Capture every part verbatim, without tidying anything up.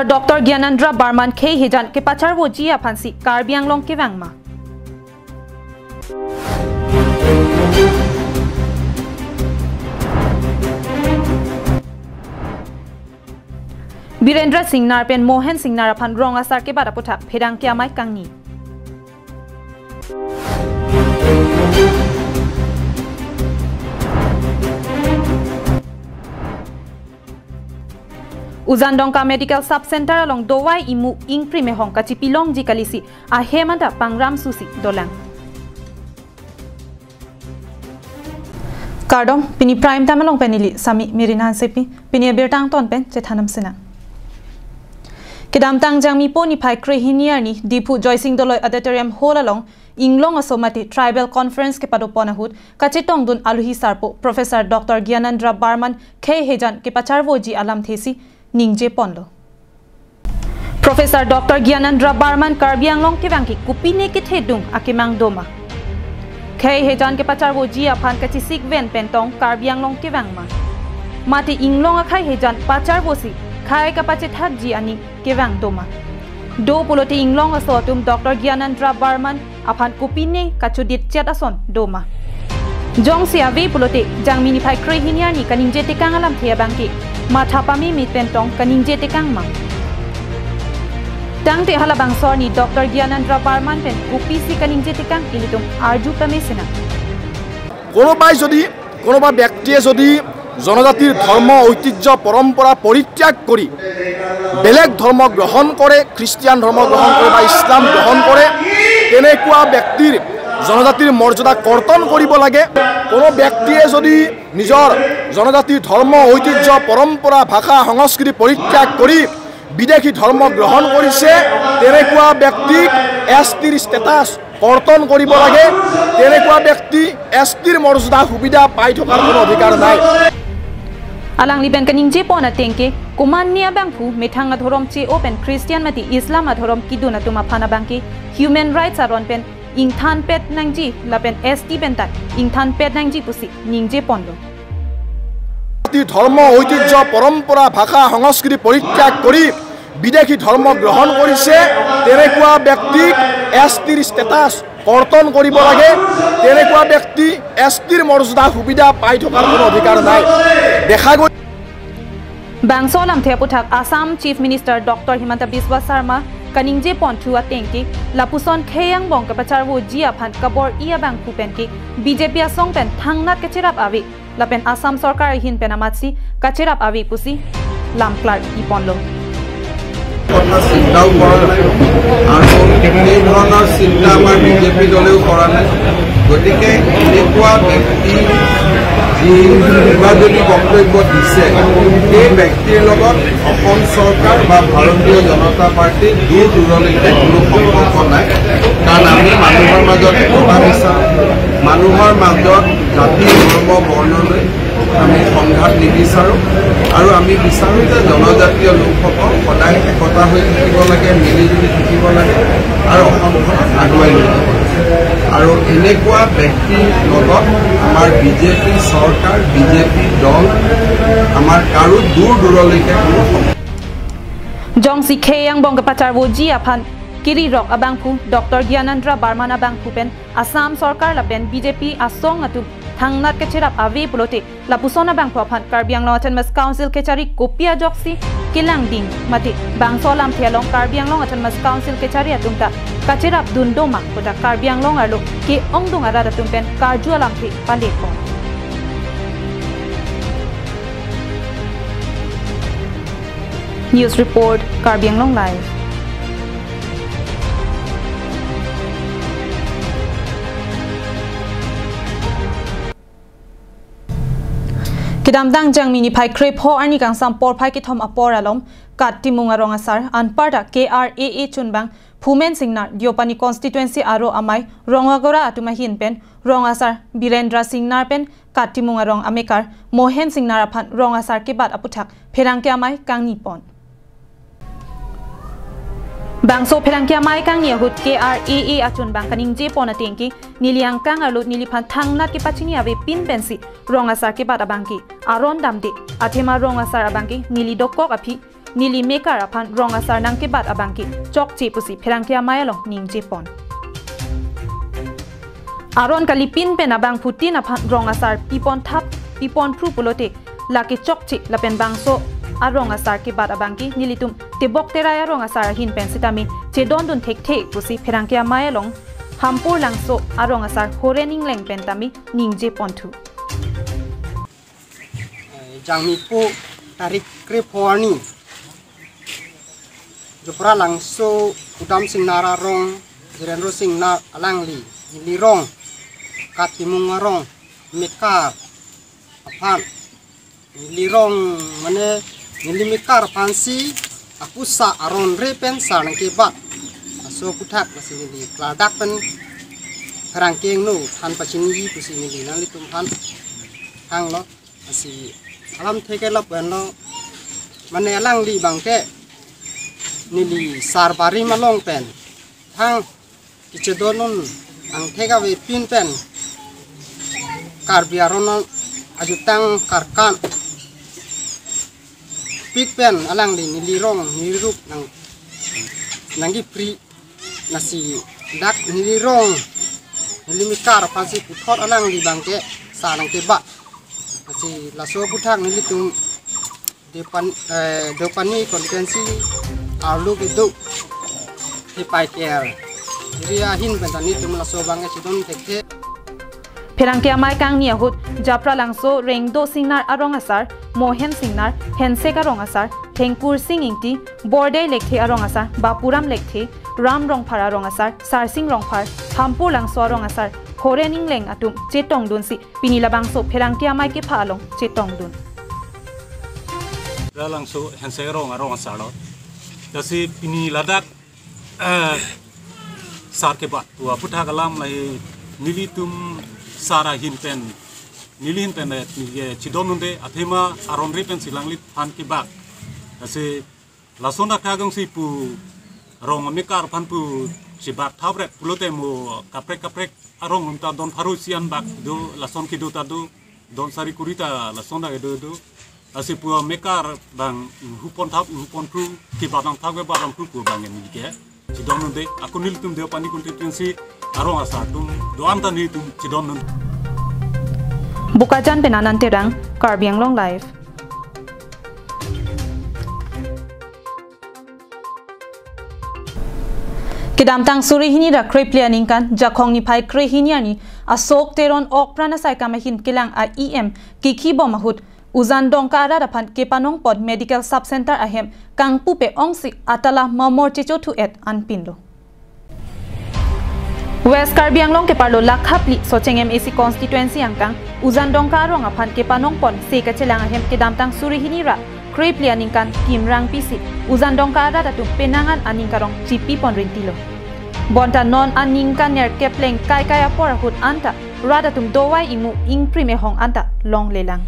Doctor Gyanendra Barman khei hejan kepacharvoji aphansi Karbi Anglong kevang ma? Birendra Singnar pen Mohen Singnar aphan rong asar kebat aputhak pherangke amei kangni. Ujan Dongka Medical Sub Center along dovai imu ingpri mehong kachipilongji kalisi ahem anta pangram susi dolang. Kardom, pini Prime Time along pen neli Sami Mirin Hansepi, pini abirta angton pen chethan nam sinang. Kedamtang Jangmipo niphai krehini arni Diphu Joysing Doloi Auditorium Hall along Inglong Aso mate Tribal Conference kepadopon ahut kachetongdun aluhi sarpo Professor Doctor Gyanendra Barman khei hejan kepacharvoji alamthesi ningjeponlo. Professor Doctor Gyanendra Barman Karbi Anglong kevang ke kopine kethedung akemang doma? Khei hejan kepacharvoji aphan kachisikven pen tong Karbi Anglong kevang ma? Mate Inglong akhei hejan pacharvosi khei kapachethakji aning kevang doma? Do pulote Inglong Aso atum Doctor Gyanendra Barman aphan kopine kachodit chet ason doma? Jongsi ave pulote Jangmi niphai krehini arni kaningje tekang alamthe abangke matha pamemit pen tong kaningje tekang ma? Tangte halabangso arni Doctor Gyanendra Barman pen kopisi kaningje tekang ilitum arju pame sinang. কোনোবাই যদি, কোনোবা ব্যক্তিয়ে যদি জনজাতিৰ ধৰ্ম, ঐতিহ্য, পৰম্পৰা পৰিত্যাগ কৰি বেলেগ ধৰ্ম গ্ৰহণ কৰে, খ্ৰীষ্টিয়ান ধৰ্ম গ্ৰহণ কৰে বা ইছলাম গ্ৰহণ কৰে, তেনেকুৱা ব্যক্তিৰ জনজাতিৰ মৰ্যাদা কৰ্তন কৰিব লাগে। কোনো ব্যক্তিয়ে যদি নিজৰ জনজাতিৰ ধৰ্ম, ঐতিহ্য, পৰম্পৰা, ভাষা, সংস্কৃতি পৰিত্যাগ কৰি বিদেশী ধৰ্ম গ্ৰহণ কৰিছে, তেনেকুৱা ব্যক্তিক এছ টিৰ ষ্টেটাছ কৰ্তন কৰিব লাগে। তেনেকুৱা ব্যক্তি এছ টিৰ মৰ্যাদা সুবিধা পাই থকাৰ কোনো অধিকাৰ নাই। Alangli pen kaningjepon ateng ke, komatne abangphu methang adhorom che-o pen Christian mate Islam adhorom kidun atum aphan abangke human rights aron pen ingthanpet nangji lapen এছ টি pen ta ingthanpet nangji pusi ningjeponlo. জাতি, ধৰ্ম, ঐতিহ্য, পৰম্পৰা, ভাষা, সংস্কৃতি পৰিত্যাগ কৰি বিদেশী ধৰ্ম গ্ৰহণ কৰিছে, তেনেকুৱা ব্যক্তিক এছ টিৰ ষ্টেটাছ কৰ্তন কৰিব লাগে। তেনেকুৱা ব্যক্তি এছ টিৰ মৰ্যাদা সুবিধা পাই থকাৰ কোনো অধিকাৰ নাই। দেখা গৈ Bangso alamthe aputhak Assam Chief Minister Doctor Himanta Biswa Sarma kaningjeponthu ateng ke, lapuson khei angbong kepacharvoji aphan kabor-i abangphu pen ke, BJP asong pen thangnat kacherap ave lapen Assam sorkar ahin pen amatsi kacherap ave pusi lam klarponlo. কথা চিন্তাও কৰা নাই আৰু এই ধৰণৰ চিন্তা আমাৰ বিজেপি দলেও কৰা নাই। গতিকে এনেকুৱা ব্যক্তি যি নিৰ্বাচনী বক্তব্য দিছে, সেই ব্যক্তিৰ লগত অসম চৰকাৰ বা ভাৰতীয় জনতা পাৰ্টিৰ দূৰ দূৰণিতে কোনো সম্পৰ্ক নাই। কাৰণ আমি মানুহৰ মাজত একতা বিচাৰোঁ, মানুহৰ মাজত জাতি, ধৰ্ম, বৰ্ণলৈ আমি সংঘাত নিবিচাৰোঁ আৰু আমি বিচাৰোঁ যে জনজাতীয় লোকসকল সদায় একতা হৈ থাকিব লাগে, মিলিজুলি থাকিব লাগে আৰু অসমখন আগুৱাই লৈ যাব লাগে। আৰু এনেকুৱা ব্যক্তিৰ লগত আমাৰ বিজেপি চৰকাৰ, বিজেপি দল, আমাৰ কাৰো দূৰ দূৰলৈকে কোনো সম্পৰ্ক Jongsi khei angbong kepacharvoji aphan kerirok abangphu Doctor Gyanendra Barman abangphu pen Assam sorkar lapen BJP asong atum thangnat kacherap ave pulote, lapuson abangphu aphan Karbi Anglong Autonomous Council kechari kopi ajoksi kelangding mate bangso alamthe along Karbi Anglong Autonomous Council kechari atum ta kacherapdun doma puta Karbi Anglong arlo ke-ongdung arat atum pen karju alamthe palepon. News report, Karbi Anglong Live. Kedamtang Jangmi niphai krepho arni kangsam porphai kethom apor alom Kat Timung arong asar anparta K R A A chunbang Phumen Singnar Deopani constituency aro amei Rongagora atum ahin pen rong asar Birendra Singnar pen Kat Timung arong amekar Mohen Singnar aphan rong asar kebat aputhak pherangke amei kangnipon. Bangso pherangke amei kangni ahut K R A A achunbang kaningjepon ateng ke, neli angkang arlo neliphan thangnat kepachini avepin pensi rong asar kebat abangke aron damde, athema rong asar abangke neli dokok aphi neli mekar aphan rong asar nangkebat abangke chokche pusi pherangke amei along ningje pon. Aron kalipin pen abangphutin aphan rong asar pipon thap, pipon phru pulote lake chokche lapen bangso arong asar kebat abangke nelitum tebok terai arong asar ahin pen sitame chedondun thekthe pusi pherangke amei along Hampur Langso arong asar Horen Ingleng pen tame ningje ponthu. Jangmi po tarik krepho arni Jopra Langso Udam Singnar arong, Jirendra Singnar alangli, neli rong, Katimung arong, mekar aphan, neli rong mane neli mekar aphansi apusa aron re pen sar nangkebat. Laso aputhak lasi neli kladak pen pherangke angno than pachini pusi neli nanglitum aphan hanglo. Lasi alam theke lap pen lo, mane alangli abangke neli sar barim along pen thang kechedondun angthek avepin pen Karbi aron ajutang karkan pik pen alangli neli rong neli rup nang nangkephri. Lasi dak neli rong neli mekar aphansi puthot alangli abangke sar nangkebat. Lasi laso aputhak nelitum Depan, eh, Deopani constituency arlo kedo Hipai K R area ahin pen ta nelitum laso abangke chedon thekthe. Pherangke amei kangni ahut Japra Langso Rengdo Singnar arong asar, Mohen Singnar, Hensek arong asar, Thengkur Sing Ingti, Bordei Lekthe arong asar, Bapuram Lekthe, Ram Rongphar arong asar, Sarsing Rongphar, Hampur Langso arong asar Horen Ingleng atum chetongdunsi pini labangso pherangke amei kepha along chetongdun. Ralangso Hensek arong arong asar lo. Lasi pini ladak eh, sar kebat pu aputhak alam lahei nelitum sar ahin pen neli ahin pen eh, neli chedondunde athema aron re pensi alangli than kebat. Lasi lason dak thagong si pu rong amekar aphan pu chebat thap rek pulote mo kaprek kaprek arong ta don pharo isi an bak do, lason kedo ta do, don sari kuri ta lason dak do do. Lasi pu amekar abang huponthap huponphru kebat nangthap kebat nangphru pu abang neli ke chedondunde. Ako nelitum Deopani constituency arong asar atum do-an ta nelitum chedondun. Bokajan pen Anand Terang, Karbi Anglong Live. Kedamtang suri hini ra krephli aningkan, Jakhong niphai krehini arni, Asok Teron okpran asai kam ahin kelang a-E M kikhi bom ahut, Ujan Dongka arat aphan kepanong pon Medical Sub Center ahem kangpupe ongsi atala mamor chechothu-et anpinlo. West Karbi Anglong keparlo Lakhaphli Socheng M A C constituency angkang Ujan Dongka arong aphan kepanong pon se kachelang ahem kedamtang suri hini ra krephli aningkan Kimrang P C Ujan Dongka arat atum penang an aning karong chipi pon rintilo. Bonta non aningkan nerkep leng kaikai apor ahut anta rat atum dovai ingmu ingprim ehong anta longlelang.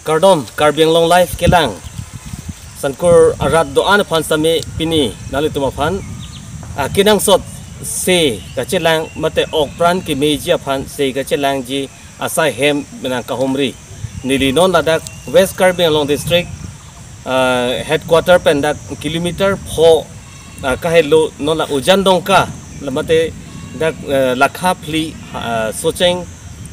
Kardom, Karbi Anglong Live kelang. Sangkur arat do-an aphan sitame pini nanglitum aphan akenangsot se kachelang mate okpran kemeji aphan se kachelangji asai hem menang kahumri. Neli non ladak West Karbi Anglong District ah, headquarter pen dak kilometer pho ah, kahelo non la Ujan Dongka lamate dak eh, Lakhaphli ah, Socheng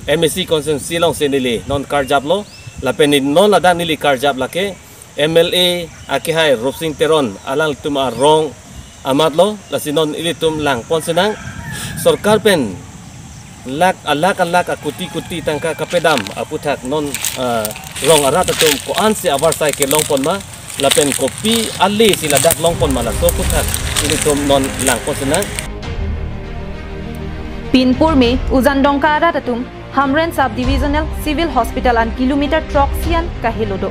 M A C constituency alongsi neli non karjaplo lapen non ladak neli karjap lake M L A akehai Rupsing Teron alangtum arong amatlo lasi non ilitum langpon sinang sorkar pen lak alak alak akuti kuti tangka kapedam aputhak non ah, rong arat atum ko-ansi avarsai kelongpon ma lapen kopi ale si ladak longpon ma laso aputhak ilitum non langpon sinang. Pinpur me Ujan Dongka arat atum Hamren Sub Divisional Civil Hospital an kilometer throksi an kahelo do.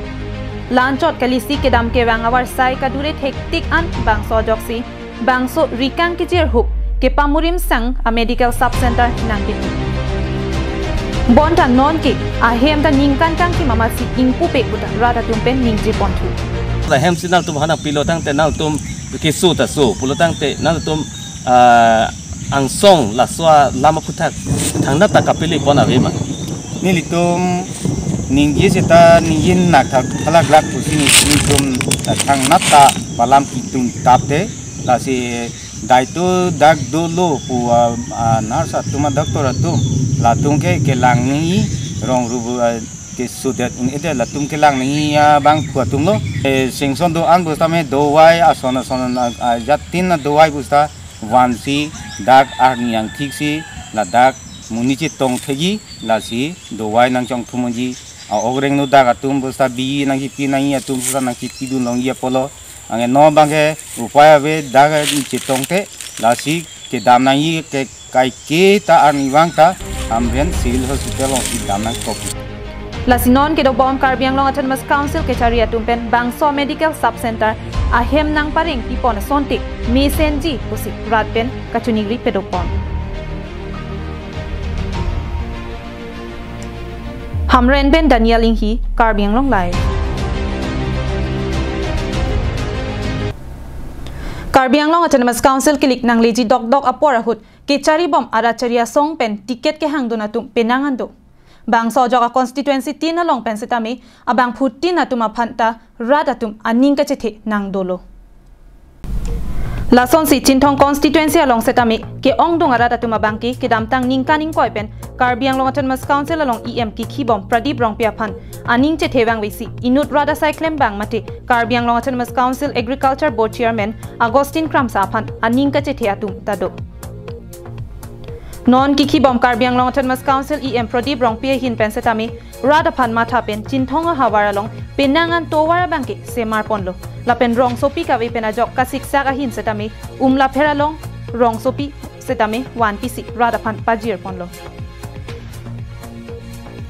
Lanchot kalisi kedam kevang avarsai kadure thektik an bangso ajoksi bangso rikang kejirhup kepamurim sang a medical sub center nangpintu. Bonta nonke ahem ta ningkan kangkim amatsi ingpupe pu ta rat atum pen ningje ponthu. Lahem si nangtum hanang pilo tangte nangtum keso ta so pulo tangte nangtum ah, angsong laso alam aputhak thangnat ta kapili pon ave ma. Nelitum Ningje seta ningje nak thak thalak lak pusi nelitum thangnat ta palam kitung tap te, lasi daitu dak dolo pu, ah, ah, nurse atum, ah, doctor atum, latum ke kelang nangji rong rubu, ah, ke sudet un-edet latum kelang nangji, ah, bangphu atum lo. Eh, sengson do-an pusitame dovai ason ason, ah, ah, jatin adovai pusita vansi dak arni angthiksi ladak monit chetong thekji, lasi dovai nangchongthum unji. A-ok rengno dak atum pusita bi nangkipi nangji atum pusita nangkipi dun longji apotlo. Anke non abangke upai ave, dak chetong te, lasi kedam nangji ke kaike ta arnivang ta Hamren Civil Hospital alongsi dam nangkok. Lasi non kedobom Karbi Anglong Autonomous Council kechari atum pen bangso medical sub center ahem nangpareng pipon asonte mesenji pusi rat pen kachiningri pedopon. Hamren pen Daniel Inghi, Karbi Anglong Live. Karbi Anglong Autonomous Council kelik nangleji dokdok apor ahut kecharibom arat chari asong pen ticket kehangdun atum penang an do. Bangso ajok a-constituency tin along pen setame abangphutin atum aphan ta rat atum aning kachethe nangdolo. Lasonsi Chinthong constituency along setame ke-ongdung arat atum abangke kedamtang ningkan ingkoi pen Karbi Anglong Autonomous Council along E M kikhibom Pradip Rongpi aphan aning chethe vangvesi inut rat asai klembang mate Karbi Anglong Autonomous Council Agriculture Board Chairman Augustine Kramsa aphan aning kachethe atum ta do. Non kikhibom Karbi Anglong Autonomous Council E M Pradip Rongpi ahin pen setame rat aphan matha pen Chinthong ahavar along penang an tovar abangke semar ponlo. Lapen rongsopi kave pen ajok kasiksak ahin setame umlapher along rongsopi setame vanpisi rat aphan pajir ponlo.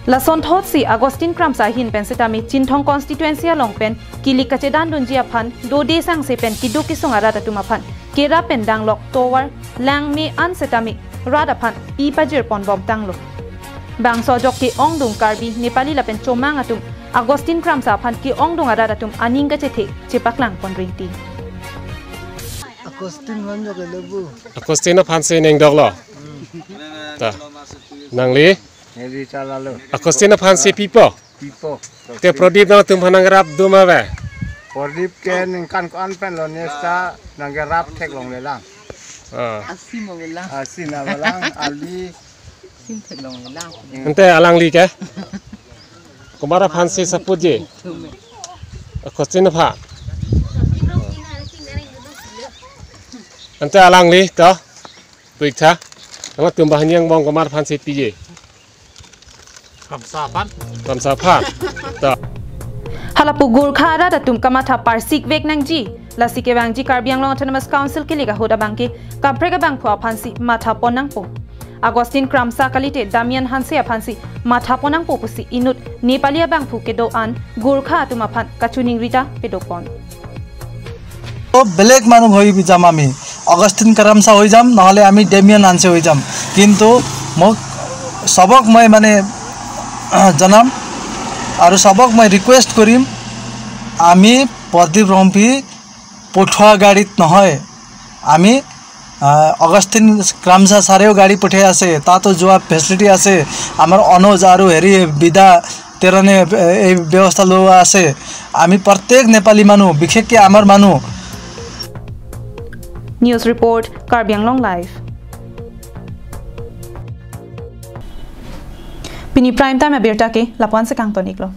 Lasonthotsi Augustine Kramsa ahin pen setame Chinthong constituency along pen kilik kachedan dunji aphan dode sangse pen keduk kesung arat atum aphan kerap pen danglok tovar langme an setame rat aphan pi pajir ponbom tanglo. Bangso ajok ke-ongdung Karbi, Nepali lapen Chomang atum Augustine Kramsa aphan ke-ongdung arat atum aning kachethe chepaklang pon rinti. Augustine vanjok lebu. Augustine aphansi nangdoklo. Ta. Nangli? Neli chalalo. Augustine aphansi pipo. Pipo. Te Pradip nangtum aphan nangrap doma ve. Pradip ke ningkan ko-an pen lo nesta nangkerap theklonglelang. Ah. Asi mo velang. Asi na velang, ali. Sim theklonglelang. Ante alangli ke? Komat aphansi saputji? Augustine aphan. Ante alangli to? Puitha. Nangtum banghini angbong komat aphansi piji? Kramsa aphan. Kramsa aphan. To. Halapu Gorkha arat atum kamatha parsik vek nangji. Lasi kevangji Karbi Anglong Autonomous Council kilik ahut abangke kaprek abangphu aphansi matha pon nangpo. Augustine Kramsa kalite Damian Hanse aphansi matha pon nangpo pusi inut Nepali abangphu kedo-an Gorkha atum aphan kachiningri ta pedopon. তো বেলেগ মানুহ হৈ যাম আমি, অগষ্টিন কাৰামচা হৈ যাম, নহ'লে আমি ডেমিয়ান হানছে হৈ যাম। কিন্তু মোক সবক মই মানে জনাম আৰু সবক মই ৰিকুৱেষ্ট কৰিম, আমি প্ৰদীপ ৰংপি পঠোৱা গাড়ীত নহয়, আমি আহ, অগষ্টিন ক্ৰামছা ছাৰেও গাড়ী পঠাই আছে, তাতো যোৱা ফেচিলিটি আছে। আমাৰ অনুজ আৰু হেৰি বিদা তেৰণে, এ, এই ব্যৱস্থা লোৱা আছে। আমি প্ৰত্যেক নেপালী মানুহ, বিশেষকৈ আমাৰ মানুহ। News report, Karbi Anglong Live. Pini prime time abirta ke lapu-an si kangton-iklo.